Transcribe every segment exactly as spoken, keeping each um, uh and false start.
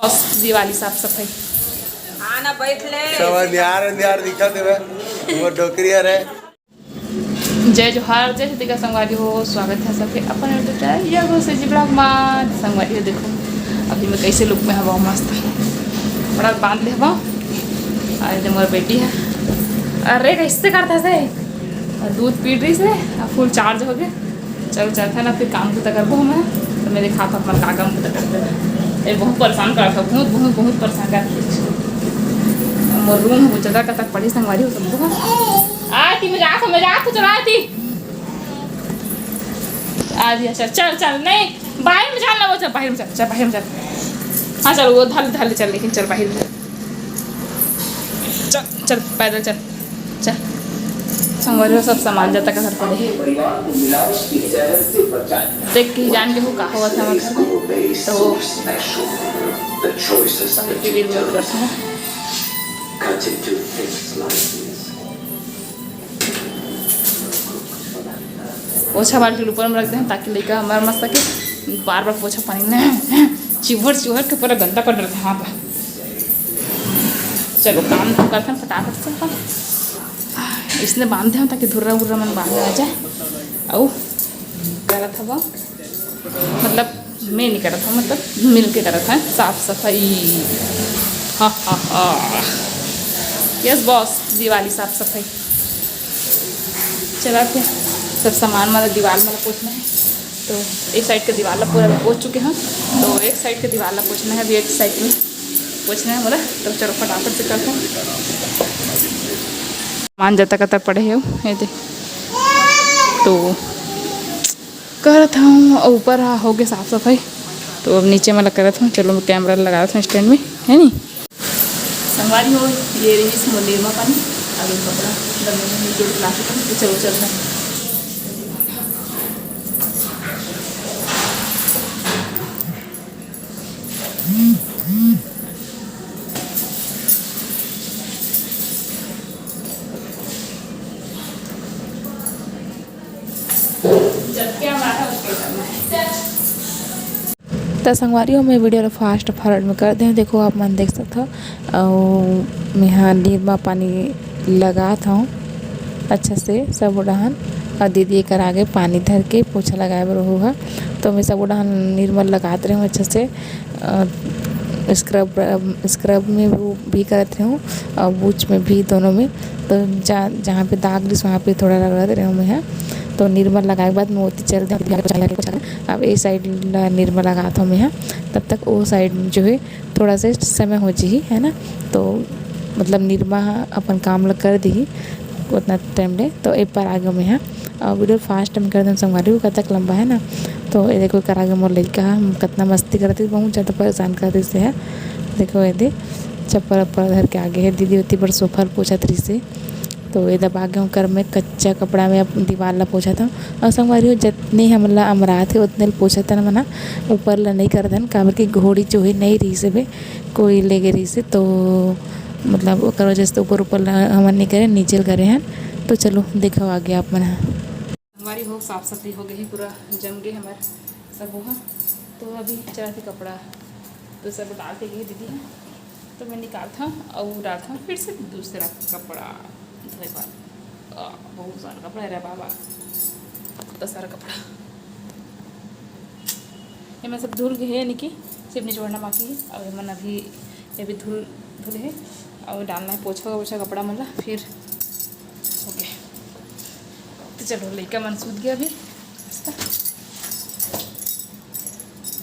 दिवाली साफ सफाई। हाँ ना, बैठ ले। सब अंधियार अंधियार दिखत हवे, वो डोकरी हरे। जय जोहार, जय छत्तीसगढ़ संगवारी हो, स्वागत है सबके अपन YouTube चैनल या से जी ब्लॉग मा। संगवारी हो, देखो अभी मैं कैसे लुक में हवा, मस्त बड़ा बांध ले हवा। आज मोर बेटी है, अरे कैसे करता से, दूध पी रही से, अब फुल चार्ज हो गया। चलो चलता ना, फिर काम बुता करबो हम। तो मेरे खात अपन का काम बुता करते हैं, ये बहुत परेशान करता, बहुत बहुत बहुत परेशान करता। मोर रूम हो जगह का तक पड़ी संगवारी हो सब। आती मैं जात, मैं जात, चला आती। आ दिया, चल चल चल, नहीं बाहर में जाना, वो चल बाहर में चल, चल बाहर में चल। हाँ चल, वो धल धल चल, लेकिन चल बाहर में चल। चल चल, पैदल चल, चल। संगवारी हो, सब सामान जाता का घर पड़े। देख के जान के हो का हुआ था हमारे घर में। तो पोछा बाल्टी ऊपर में रख दे, ताकि लइका हमार मस्त के बार बार पोछा पानी न चिहुर चिहुर के पूरा गंदा कर देते हाथ। चलो काम धाम करते हैं फटाफट से अपन। इसने बांध दे, ताकि धुर्रा उर्रा मन बाहर आ जाए। अउ करत हवा, मतलब मैं नहीं करत हूँ, मतलब मिल के करत है साफ सफाई। हाँ हाँ हाँ, यस बॉस, दिवाली साफ सफाई। चला थे, सब सामान मतलब दीवार मतलब पोछना है, तो एक साइड के दीवार ला पूरा पोछ चुके हैं, तो एक साइड के दीवार ला पोछना है, अभी एक साइड में पोछना है बोला। तो चलो फटाफट से करते हैं। सामान जता कता पड़े है, ये दे। तो करत हूँ, अउ ऊपर हा हो गए साफ सफाई, तो अब नीचे वाला करत हूँ। चलो मैं कैमरा लगा देत हूँ स्टैंड में, है नी। संगवारी हो, ये रही मोर निरमा पानी, अभी कपड़ा डब्बे में निचोड़ के ला चुका हूँ, तो चलो चलते हैं। त संगवारी हो, मैं वीडियो ला फास्ट फॉरवर्ड में कर दे हूँ। देखो आप मन देख सकत हो, अउ मेहा निरमा पानी लगात हूँ अच्छा से सब डहन, अउ दीदी एकर आगे पानी धर के पोछा लगाए बर ओहू ह। तो मैं सब डहन निरमा लगात रहे हूँ अच्छा से, अ, स्क्रब, स्क्रब में वो भी करत रहे हूँ और बूच में भी, दोनों में। तो जा-, जहाँ पे दाग रिस वहाँ पे थोड़ा रगड़त रहे हूँ मैं ह। तो निरमा लगाए के बाद मैं ओती चल दे। अब ए साइड ला निरमा लगात हूँ मैं ह, तब तक ओ साइड जो है थोड़ा से समय हो जाही, है ना। तो मतलब निरमा ह अपन काम ला कर दिही उतना टाइम ले। तो एक बार आगे मैं ह, और वीडियो फास्ट में कर देम संगवारी, वो कतक लंबा है ना। तो ये देखो, एकर आगे मोर लइका ह, कतना मस्ती करत हे, बहुत ज़्यादा परेशान करत हे। देखो ये दे, चप्पल अप्पल धर के आगे है। दीदी ओती बर सोफा ल पोछत रहिस हे। तो ये दबा के ओकर में कच्चा कपड़ा में अपन दीवार ला पोछत हूँ। और संगवारी हो, जतने हमन ला अमरात हे, उतने ल पोछत हन मना, ऊपर ला नहीं करत हन, काबर कि घोड़ी जो है नहीं रहिस हे बे, कोई ले गे रहिस हे, तो मतलब ओकर वजह से ऊपर ऊपर ला हमन नहीं करे, नीचे ल करे हन। तो चलो देखो आगे आप मन ह। संगवारी हो, साफ सफाई हो गई है, पूरा जम गए हमार सब वो है। तो अभी चला थी कपड़ा, तो सब डाल के गई दीदी है, तो मैं निकालता हूँ और डालता हूँ फिर से दूसरा कपड़ा धोए बर। आ, बहुत सारा कपड़ा है रे बाबा, इतना सारा कपड़ा। ये मैं सब धुल गए है, यानी कि सिर्फ निचोड़ना बाकी है। अब ये मन अभी, ये भी धुल, धुल है और डालना है पोछा वोछा कपड़ा मन ला, फिर हो गया। तो चलो, लइका मन सूत गया अभी,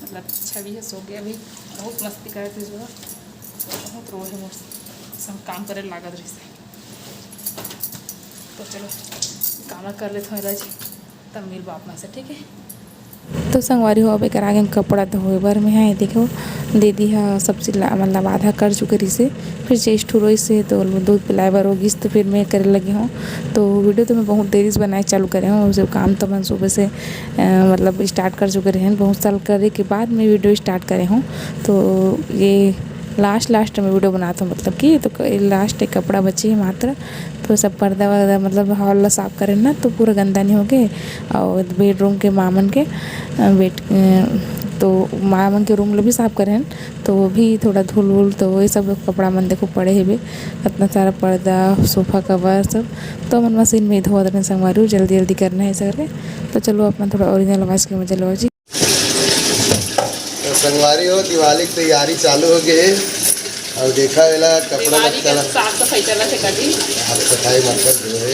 मतलब छवि है, सो गया अभी। बहुत मस्ती करे थे जो, बहुत रोए है मोर, सब काम करे लागत रहिस। तो चलो, काम कर लेते हैं इलाज, तब मिलबो आप मन से, ठीक है। तो संगवारी हो, अब एकर आगे में कपड़ा धोए बर में है। ये देखो, दीदी ह सब चीज ला, मतलब आधा कर चुके रहिस हे, फिर चेस्ट हुरोइस हे, तो दूध पिलाए बर हो गिस, तो फिर मैं करे लगी हूँ। तो वीडियो तो मैं बहुत देरी से बनाए चालू करे हूँ, जब काम तो मन सुबह से, अ, मतलब स्टार्ट कर चुके रहे हैं, बहुत साल करे के बाद मैं वीडियो स्टार्ट करे हूँ। तो ये लास्ट लास्ट में वीडियो बनात हूँ, मतलब कि तो लास्ट एक कपड़ा बची है मात्र। तो सब पर्दा वर्दा, मतलब हॉल ला साफ करे ना, तो पूरा गंदा नहीं होगे। और बेडरूम के मामन के, अ, बेड अ, तो मामन के रूम ला भी साफ करे हैं, तो वो भी थोड़ा धूल वूल, तो ये सब कपड़ा मन देखो पड़े हेबे, इतना सारा पर्दा, सोफा कवर सब। तो मन मशीन में ही धोवत रहे संगवारी, जल्दी जल्दी करना है ऐसा करके। तो चलो अपना थोड़ा ओरिजिनल आवाज़ के मजा लो जी। तो संगवारी हो, दिवाली की तैयारी चालू हो गई है। और देखा वेला कपड़ा दिवाली लत्ता के ला। साफ सफाई चला से कभी। साफ सफाई मतलब जो है।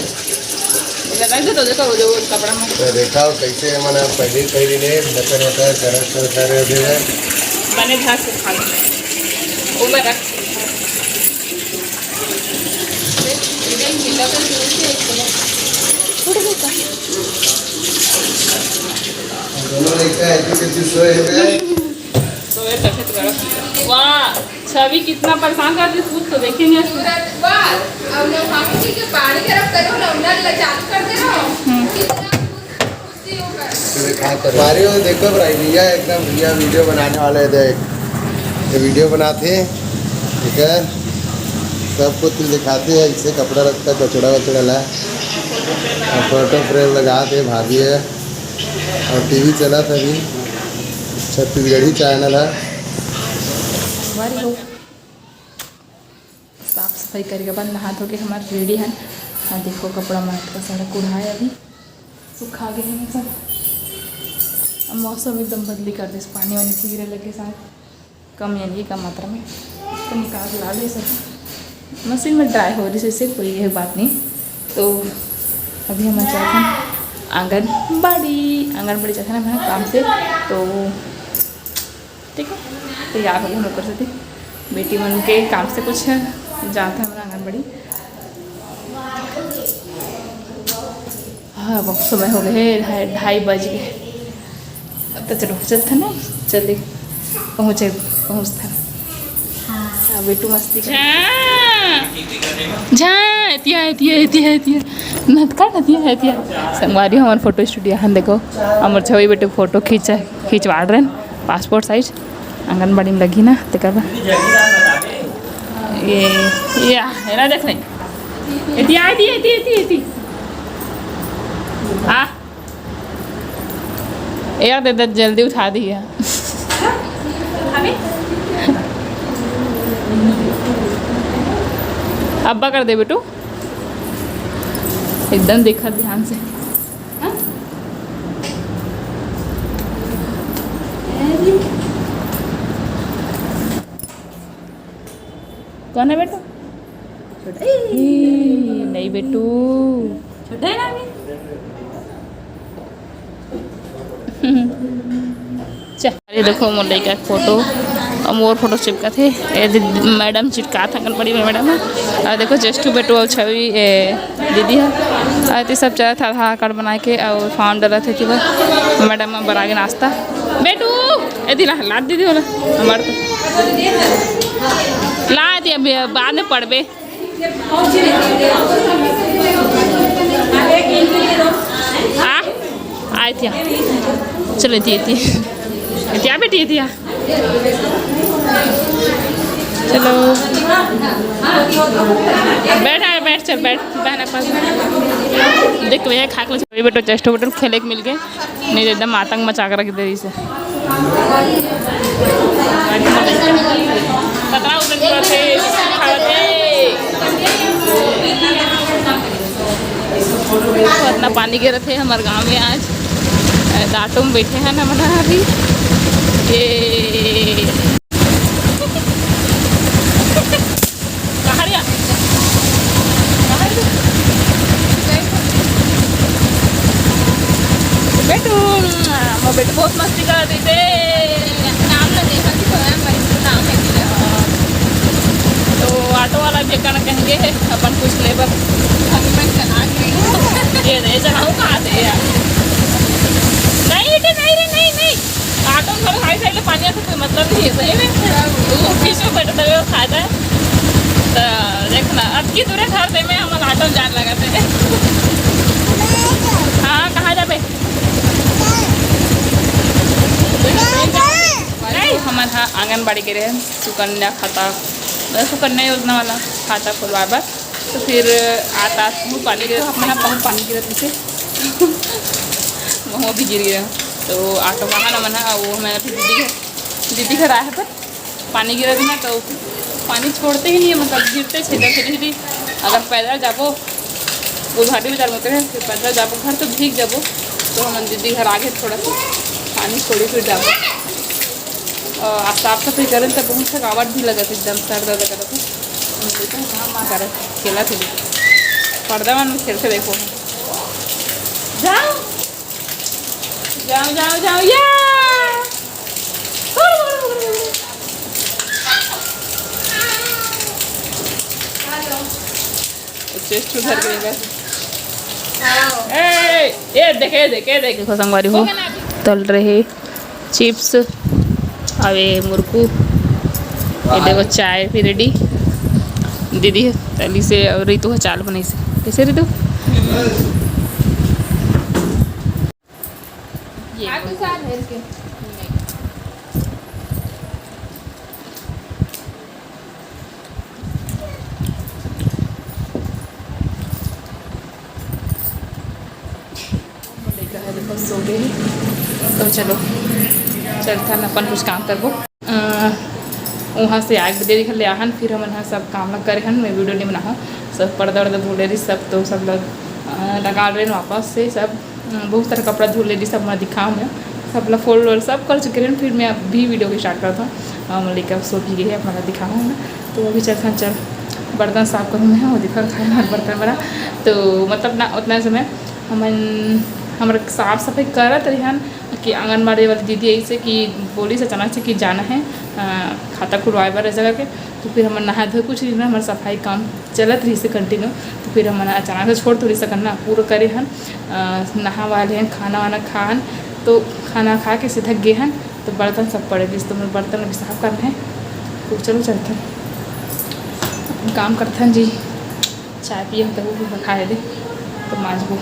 लगा दे तो देखो वो जो कपड़ा में। तो देखा हो कैसे मन पहले पहले ने बटर वटर गरम कर कर रहे थे। बने झाग से खा लो। वो मैं रख। दोनों लड़का ऐसे कैसे सोए हैं बे? सोए तक तो गरम। वाह, छवि कितना परेशान कर दी, कुछ तो देखे नहीं। सूरज, वाह, अब लोग हम जी के पानी गरम करो ना, उन्हें ले चालू कर दे रहा हूँ। हम्म। कितना मारियो, देखो भाई, भैया एकदम, भैया वीडियो बनाने वाले हैं, देख, ये वीडियो बनाते हैं, ठीक है, सब कुछ दिखाते हैं, इसे कपड़ा रखता, कचड़ा वचड़ा ला, और फोटो फ्रेम लगाते हैं, भाभी है, और टीवी चला था अभी, छत्तीसगढ़ी चैनल है। साफ सफाई करे के बाद नहा धो के हमार रेडी हन। आ देखो, कपड़ा मन अतका सारा कुढ़ाए, अभी सुखा गए हैं सब। अब मौसम एकदम बदली कर दे, पानी वानी गिरे लगे शायद, कम यानी कम मात्रा में, तो निकाल ला ले सब। मशीन में ड्राई हो रही से कोई ये बात नहीं। तो अभी हम जाते हैं आंगनबाड़ी, आंगनबाड़ी जाते हैं ना काम से, तो ठीक है, तैयार हो गए हम ऊपर से। बेटी मन के काम से कुछ जाता है हमारा आंगनबाड़ी। हाँ, बहुत समय हो गए, ढाई, ढाई बज गए। अब तो चलो, चलते ना, चले, पहुँचे, पहुँचते। हाँ, बेटू मस्ती कर। झा, झा, एतिया, एतिया, एतिया, एतिया। नतका नतिया है एतिया। संगवारी, हमार फोटो स्टूडियो हन, देखो, हमार छवि बेटू फोटो खींचा, खिंचवा रहे हैं, पासपोर्ट साइज। आंगनबाड़ी में लगी ना, तेकर बा। ये, ये, ये ना देख ले। एतिया, एतिया, एतिया, एतिया, एतिया। आ। यार, दे, दे, जल्दी उठा दी है। अब्बा कर दे बेटू, एकदम देखा ध्यान से। हाँ? कौन है बेटू? छोटा। ई, नहीं बेटू। छोटा है ना अभी? चल, ये देखो मोर लइका के फोटो, और मोर फोटो चिपका थे। ये दीदी, मैडम चिपका था, आंगनबाड़ी में मैडम है। और देखो, ज्येष्ठ बेटू और छवि, ए, दीदी है। और ये सब चला था आधार कार्ड बना के, और फॉर्म डाला थे कि वो मैडम बना के नाश्ता। बेटू, ए दिला, लाद दीदी वाला, हमारे तो। ला दिया, बे-, बाद में पढ़बे। आ, आय थिया। चलो, एती, एती। एती आ बेटी, एती आ। चलो। बैठ, आ, बैठ, चल, बैठ। बहन, अपन। देख, भैया, खा के अभी बेटो, चेस्ट बेटो खेले के मिल गए। नहीं तो एकदम आतंक मचा के रख दे रही से। कतरा उतन करत हे, खावत हे। इतना पानी गिरत हे हमर गांव में आज। अ, ऑटो में बैठे हैं ना, मना अभी। ये कहाँ रे? कहाँ रे? बेटू, मोर बेटू बहुत मस्ती करत रहिथे। नाम ला देखत ही तो है, मैं नाम है कि तो ऑटो वाला भी कन कहेंगे है, अपन कुछ लेबर। अभी मैं चला गई। ये रे, चलाऊँ कहाँ से यार? नहीं बेटे, नहीं रे, नहीं, नहीं। ऑटो में थोड़ा हाई साइड ले पानी आथे, कोई मतलब नहीं है, सही में। वो बीच में बैठे तबे वो फायदा है। तो देखना, अतकी दूर है घर से, मैं हमन ऑटो में जान लगा थे। हाँ, कहाँ जाबे? नहीं, हमन ह आंगनबाड़ी गे रहेन सुकन्या खाता, मतलब सुकन्या योजना वाला खाता खोलवाए बर। तो फिर आता बहुत पानी गिरत, हमन ह बहुत पानी गिरत इसे वहाँ भी गिर गए। तो ऑटो वाहन हमन ह वो हमन फिर दीदी घर, दीदी घर आए हैं पर पानी गिरत ना तो पानी छोड़ते ही नहीं है, मतलब गिरते छे जल्दी जल्दी। अगर पैदल जाबो वो घाटी बाजार में उतरे, फिर पैदल जाबो घर तो भीग जाबो। तो हमन दीदी घर आगे थोड़ा सा पानी छोड़ी फिर जाबो। और साफ सफाई करन तो बहुत थकावट भी लगत है, एकदम सर दर्द करत है। हम सोचे कहाँ माँ करत खेला थे, पर्दा मन में खेलते देखो। जाओ जाओ जाओ जाओ या। चेस्ट उधर के बस। ए, ए, देखे, देखे, देखे। देखो संगवारी हो, तल रहे चिप्स, अवे मुरकू, ये देखो चाय भी रेडी। दीदी तली से और रितु ह चाल बनाई से। कैसे रितु? ये लइका ह देखो सो गे हे। तो चलो चलथन अपन कुछ काम करबो। अ, वहाँ से आए के दे दिखल ले आहन, फिर हमन ह सब काम ला करे हन, मैं वीडियो नहीं बनाहूँ। सब पर्दा वर्दा धुले रही सब, तो सब लोग, अ, लगा रहे वापस से सब। अ, बहुत सारा कपड़ा धुले रही सब, मैं दिखाऊँ मैं सब ला फोल्ड वोल्ड सब कर चुके रहे। फिर मैं अभी वीडियो के स्टार्ट करता हूँ। अ, मलिका सो भी गई है, अपना दिखाऊँ मैं। तो अभी चलथन, चल बर्तन साफ करूँ मैं, वो दिखा खाए हमारे बर्तन बना। तो मतलब ना उतना समय हमन हमर साफ सफाई करत रहिहन कि आंगनबाड़ी वाली दीदी ऐसे कि बोलिस अचानक से कि जाना है, अ, खाता खुलवाए बर ऐसा करके। तो फिर हमन नहा धोए कुछ नहीं ना, हमर सफाई काम चलत रहिस हे कंटिन्यू। तो फिर हमन अचानक से छोड़ थोड़ी सकन ना, पूरा करे हन, अ, नहा वाले हन, खाना वाना खान, तो खाना खा के सीधा गे हन। तो बर्तन सब पड़े रहिस, तो मैं बर्तन अभी साफ करना है। तो चलो चलथन, अपन काम करथन जी। चाय पिए हन, तहू भी खाए दे, तो मांजबो।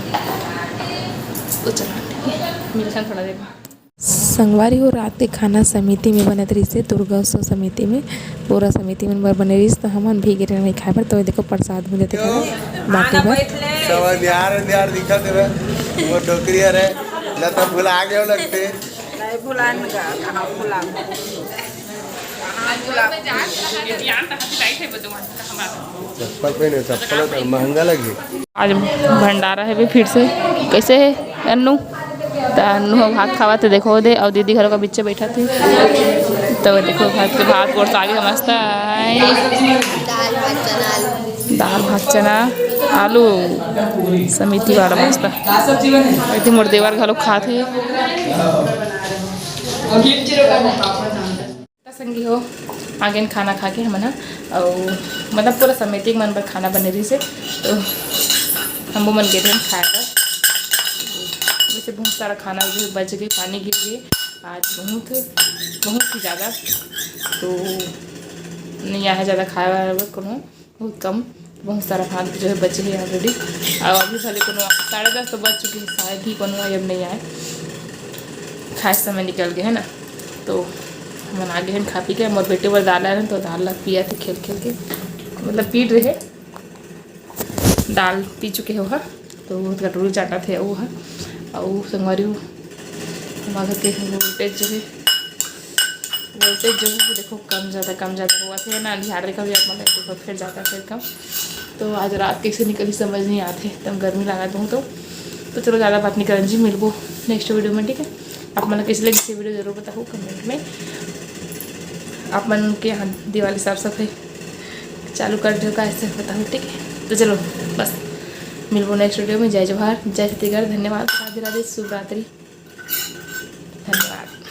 तो चलो, ठीक है, मिलथन थोड़ा देर बाद। संगवारी हो, रात के खाना समिति में बनत रहिस हे, दुर्गा उत्सव समिति में, पूरा समिति मन बर बने रहिस, तो हमन भी गे रहेन खाए बर। तो देखो, प्रसाद मिलत हे, बाटे बर। सब अंधियार अंधियार दिखत हे, वो डोकरी हरे, ल त भुला गेव लगथे। नहीं भुलान गा, कहाँ भुलान? चप्पल पहने, चप्पल उतार, महंगा लगी। आज भंडारा हे बे फिर से। कैसे हे अन्नू? त अन्नू ह भात खावत हे, देखो दे, अउ दीदी घरो का बिच्चे बैठा थे। तो देखो भात के, भात गोड़ साग हे मस्त। दाल भात चना आलू। दाल भात चना आलू, समिति वाला मस्त। अइती मोर देवर घलो खात हे। त संगी हो, आगेन खाना खा के हमन ह, अउ मतलब पूरा समिति के मन बर खाना बने रहिस हे, तो हमो मन गे रहेन खाए बर। वैसे बहुत सारा खाना जो बच गे, पानी गिर गे आज बहुत, बहुत ही ज़्यादा, तो नहीं आहे ज़्यादा खाए वाला बर कोनो। बहुत कम, बहुत सारा भात जो है बचे है ऑलरेडी। और अभी भले कोनो साढ़े दस तो बज चुके हैं, शायद ही कोनो अब नहीं आए, खाए समय निकल गए है ना। तो हमन आगे हैं खा पी के, मोर बेटे बर दाल आए हैं तो दाल ला पिया थे खेल खेल के, मतलब पीट रहे, दाल पी चुके हो हा। तो वो कटोरी चाटा थे वो हा। और संगवारी हो, हमारे घर के वोल्टेज जो है, वोल्टेज जो है वो देखो कम ज़्यादा, कम ज़्यादा हुआ थे ना, बिहार देखा भी आप मतलब देखो फिर ज़्यादा फिर कम। तो आज रात कैसे निकली समझ नहीं आते, एकदम गर्मी लगा दूँ तो। तो चलो ज़्यादा बात नहीं करन जी, मिलबो नेक्स्ट वीडियो में, ठीक है। आप मन कैसे लगी वीडियो जरूर बताओ कमेंट में। आप मन के यहाँ दिवाली साफ सफाई चालू कर दो का ऐसे बताओ, ठीक है। तो चलो बस मिलबो नेक्स्ट वीडियो में। जय जोहार, जय छत्तीसगढ़, धन्यवाद, राधे राधे, शुभ रात्रि।